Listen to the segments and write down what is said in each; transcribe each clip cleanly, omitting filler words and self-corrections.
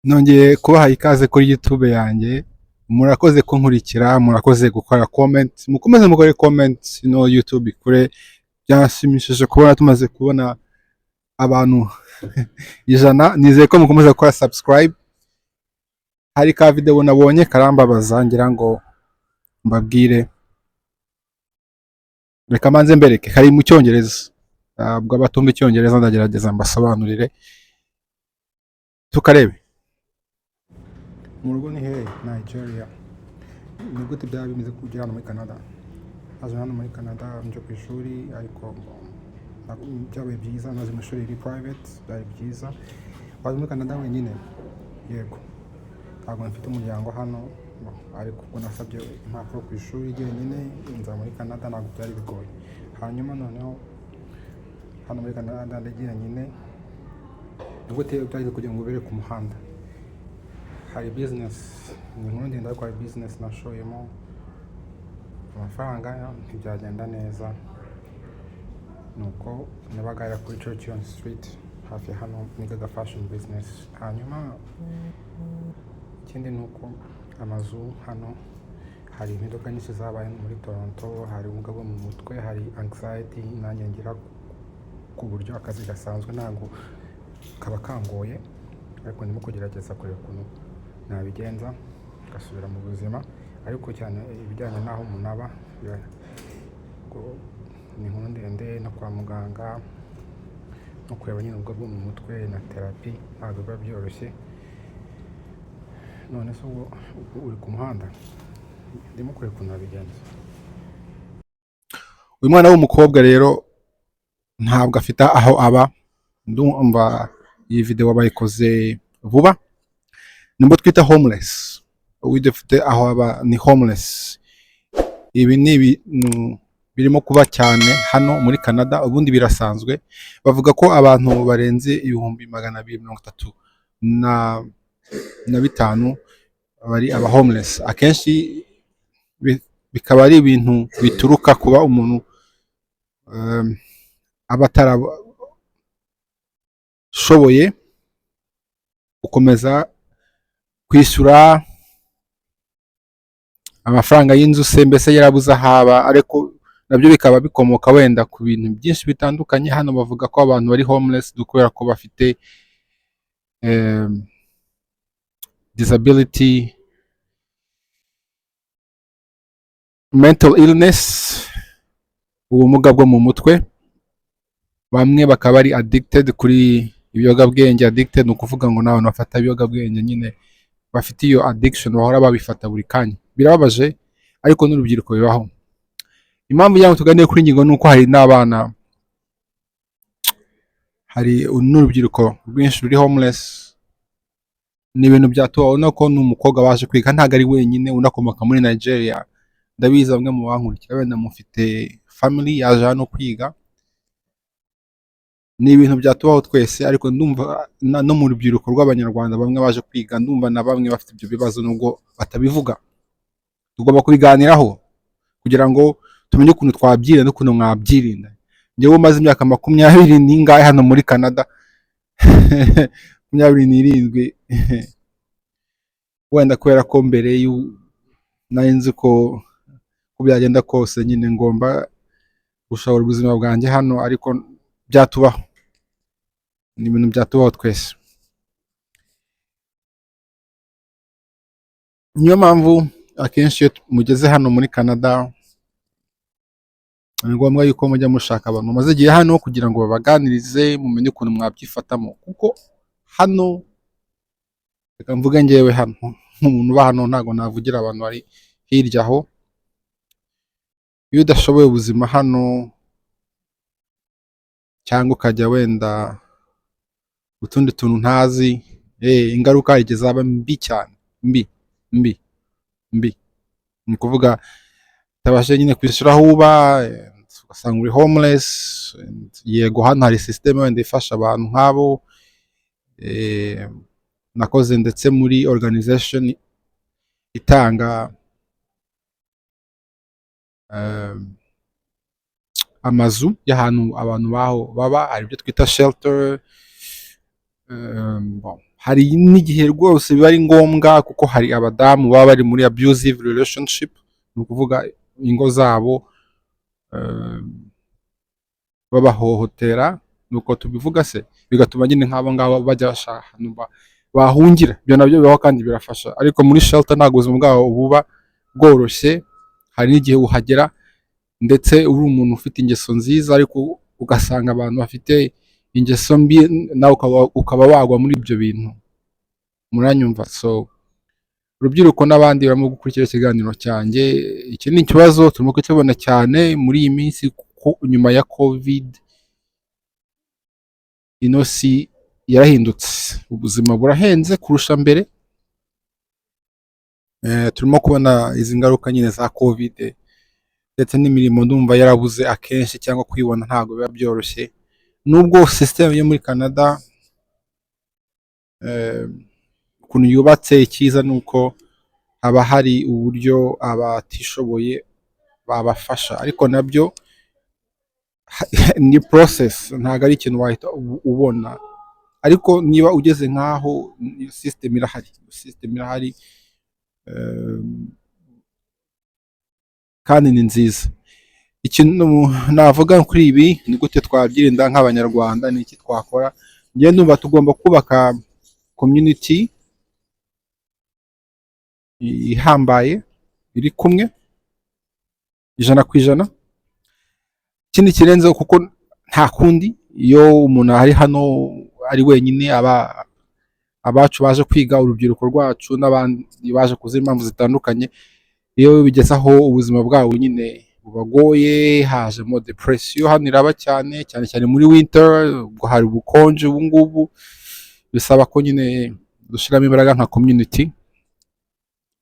Nongeye kubaha ikaze kuri YouTube yanjye, murakoze kunkurikira, murakoze gukora comment, mukomeze mukore comment no YouTube ikure. Byanshimishije kubona tumaze kubona abantu 100, nizeye ko mukomeza gukora subscribe. Hari ka video nabonye karambabaza, ngira ngo mbabwire, reka manze mbereke, kari mu Cyongereza. Ubwo abatumva Icyongereza ndagerageza mbasobanurire, tukarebe. Mu rugo ni hehe? Nigeria. Ni gute byaba bimeze kugera hano muri Canada? Naje hano muri Canada nje ku ishuri, ariko byabaye byiza, naje mu ishuri riri private, byari byiza. Waje muri Canada wenyine? Yego, ntabwo mfite umuryango hano, ariko ubwo nasabye impapuro ku ishuri jyenyine nza muri Canada, ntabwo byari bigoye. Hanyuma noneho hano muri Canada ndi jyenyine. Ni gute byagize kugira ngo ubere ku muhanda? Hari business, ni inkuru ndende, ariko hari business nashoyemo amafaranga ntibyagenda neza. Nuko nabaga kuri Churchill Street hafi ya hano, nigaga fashion business. Hanyuma ikindi ni uko amazu hano, hari impinduka nyinshi zabaye muri Toronto, hari ubumuga bwo mu mutwe, hari anxiety nanjye ngira, ku buryo akazi gasanzwe ntabwo kaba kangoye, ariko ndimo kugerageza kureba ukuntu nabigenza ngasubira mu buzima. Ariko cyane ibijyanye n'aho umuntu aba ni inkuru ndende, no kwa muganga no kureba nyine ubwo bwo mu mutwe na therapy ntabwo biba byoroshye. None se ubwo uri ku muhanda? Ndimo kureba ukuntu nabigenza. Uyu mwana w'umukobwa rero ntabwo afite aho aba. Ndumva iyi video bayikoze vuba. Nibwo twita homeless, udafite aho aba ni homeless. Ibi ni ibintu birimo kuba cyane hano muri Canada, ubundi birasanzwe. Bavuga ko abantu barenze 235,000 bari aba homeless. Akenshi bikaba ari ibintu bituruka kuba umuntu aba atarashoboye gukomeza kwishyura amafaranga y'inzu se, mbese yarabuze aho aba, ariko nabyo bikaba bikomoka wenda ku bintu byinshi bitandukanye. Hano bavuga ko abantu bari homeless kubera ko bafite disability, mental illness, ubumuga bwo mu mutwe, bamwe bakaba bari addicted kuri ibiyobyabwenge. Addicted ni ukuvuga ngo ni abantu bafata ibiyobyabwenge nyine, bafite iyo addiction, bahora babifata buri kanya. Birababaje, ariko n'urubyiruko bibaho. Impamvu ngira ngo tuganire kuri iyi ngingo ni uko hari n'abana, hari n'urubyiruko rwinshi ruri homeless. Ni ibintu byatubaho. Ubona ko ni umukobwa waje kwiga, ntabwo ari wenyine, unakomoka muri Nigeria. Ndabizi bamwe mu bankurikira wenda mufite family yaje hano kwiga. Ni ibintu byatubaho twese, ariko ndumva no mu rubyiruko rw'Abanyarwanda bamwe baje kwiga, ndumva na bamwe bafite ibyo bibazo nubwo batabivuga. Tugomba kubiganiraho kugira ngo tumenye ukuntu twabyirinda n'ukuntu mwabyirinda. Njyewe umaze imyaka makumyabiri n'ingahe hano muri Canada, 27, wenda kubera ko mbere nari nzi ko uko byagenda kose nyine ngomba gushobora ubuzima bwanjye hano, ariko byatubaho, ni ibintu byatubaho twese. Niyo mpamvu akenshi iyo mugeze hano muri Canada ni ngombwa yuko mujya mushaka abantu bamaze igihe hano kugira ngo babaganirize, mumenye ukuntu mwabyifatamo. Kuko hano, reka mvuge ngewe hano nk'umuntu uba hano, ntabwo navugira abantu bari hirya aho. Iyo udashoboye ubuzima hano cyangwa ukajya wenda utundi tuntu ntazi, ingaruka igihe zaba mbi cyane, mbi mbi mbi. Ni ukuvuga utabashije nyine kwishyura aho uba, ugasanga uri homeless. Yego, hano hari system wenda ifasha abantu nk'abo. Nakoze ndetse muri organization itanga amazu y'ahantu abantu baho baba, hari ibyo twita shelter. Bon, hari n'igihe rwose biba ari ngombwa, kuko hari abadamu baba bari muri abusive relationship, ni ukuvuga ingo zabo babahohotera, nuko tubivuga se, bigatuma nyine nk'abo ngabo bajya bashaka ahantu bahungira. Ibyo nabyo bibaho kandi birafasha, ariko muri shelter ntabwo ubuzima bwabo buba bworoshye. Hari n'igihe uhagera ndetse uri umuntu ufite ingeso nziza, ariko ugasanga abantu bafite ingeso mbi, nawe ukaba wagwa muri ibyo bintu. Muranyumva? So urubyiruko n'abandi barimo gukurikira ikiganiro cyanjye, iki ni ikibazo turimo kukibona cyane muri iyi minsi, kuko nyuma ya COVID ino si yarahindutse, ubuzima burahenze kurusha mbere. Turimo kubona izi ngaruka nyine za COVID, ndetse n'imirimo ndumva yarabuze akenshi, cyangwa kuyibona ntabwo biba byoroshye, nubwo system yo muri Canada ukuntu yubatse, icyiza ni uko haba hari uburyo abatishoboye babafasha, ariko nabyo ni process, ntabwo ari ikintu wahita ubona. Ariko niba ugeze nk'aho, iyo system irahari, system irahari kandi ni nziza. Ikintu navuga kuri ibi ni gute twabyirinda nk'Abanyarwanda, ni iki twakora? Njyewe ndumva tugomba kubaka community ihambaye, iri kumwe 100%. Ikindi kirenzeho, kuko nta kundi, iyo umuntu ari hano ari wenyine, aba abacu baje kwiga, urubyiruko rwacu n'abandi baje ku zindi mpamvu zitandukanye, iyo bigeze aho ubuzima bwabo nyine bubagoye, hajemo depression. Hano iraba cyane cyane cyane muri winter, ubwo hari ubukonje ubu ngubu, bisaba ko nyine dushyiramo imbaraga nka community.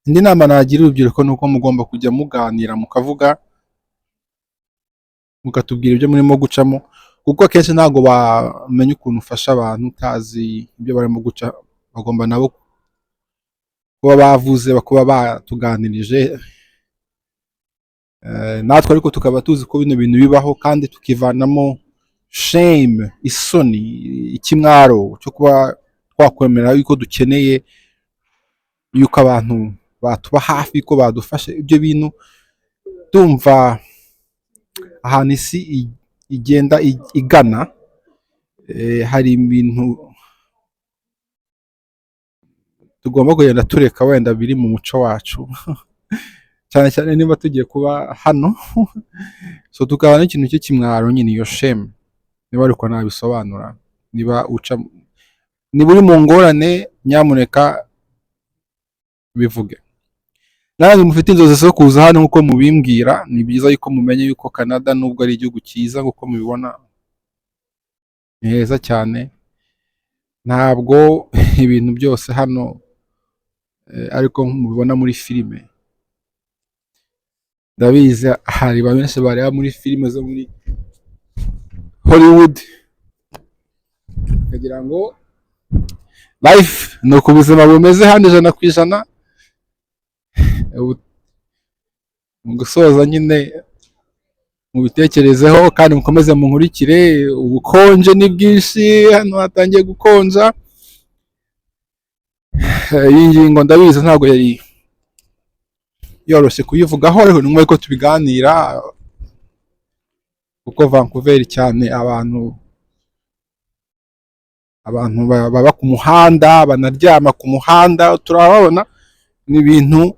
Indi nama nagira urubyiruko ni uko mugomba kujya muganira, mukavuga, mukatubwira ibyo murimo gucamo, kuko akenshi ntabwo bamenya ukuntu ufasha abantu utazi ibyo barimo guca. Bagomba nabo kuba bavuze, kuba batuganirije. Natwe ariko tukaba tuzi ko bino bintu bibaho, kandi tukivanamo shame, isoni, ikimwaro cyo kuba twakwemera yuko dukeneye yuko abantu batuba hafi, ko badufasha. Ibyo bintu ndumva ahantu isi igenda igana, hari ibintu tugomba kugenda tureka wenda biri mu muco wacu, cyane cyane niba tugiye kuba hano. So tukaba n'ikintu cy'ikimwaro nyine, iyo shame, niba ariko nabisobanura. Niba uca, niba uri mu ngorane, nyamuneka bivuge. Namwe mufite inzozi zo kuza hano nk'uko mubimbwira, ni byiza yuko mumenye yuko Canada, nubwo ari igihugu cyiza nk'uko mubibona, ni heza cyane, ntabwo ibintu byose hano ariko mubibona muri filime. Ndabizi hari benshi bareba muri filime zo muri Hollywood bakagira ngo life ni uku ubuzima bumeze hano 100%. Mu gusoza nyine, mubitekerezeho kandi mukomeze munkurikire. Ubukonje ni bwinshi hano, hatangiye gukonja. Iyi ngingo ndabizi ntabwo yari yoroshye kuyivugaho, ariko ni ngombwa ko tubiganira, kuko Vancouver cyane abantu baba ku muhanda, banaryama ku muhanda, turababona. Ni ibintu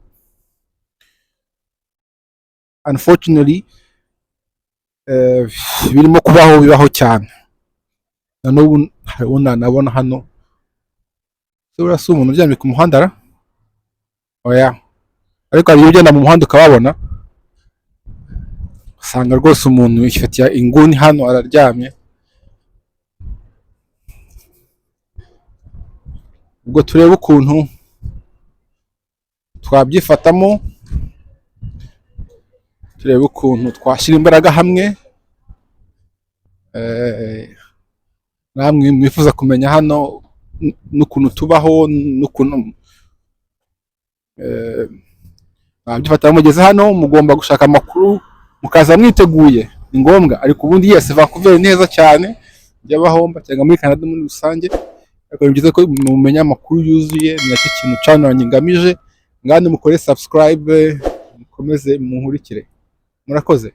unfortunately birimo kubaho, bibaho cyane na n'ubu. Hari uwo nanabona hano se? Buriya si umuntu uryamye ku muhanda ra? Oya, ariko hari igihe ugenda mu muhanda ukababona, usanga rwose umuntu yifatiye inguni hano araryamye. Ubwo turebe ukuntu twabyifatamo, turebe ukuntu twashyira imbaraga hamwe. Namwe mwifuza kumenya hano n'ukuntu tubaho n'ukuntu mwabyifatamo mugeze hano, mugomba gushaka amakuru, mukaza mwiteguye, ni ngombwa. Ariko ubundi, yes, Vancouver ni heza cyane, by'abahomba cyangwa muri Canada muri rusange. Ariko ni byiza ko mumenya amakuru yuzuye, ni nacyo kintu channel yanjye ngamije. Ngandi mukore subscribe, mukomeze munkurikire. Murakoze.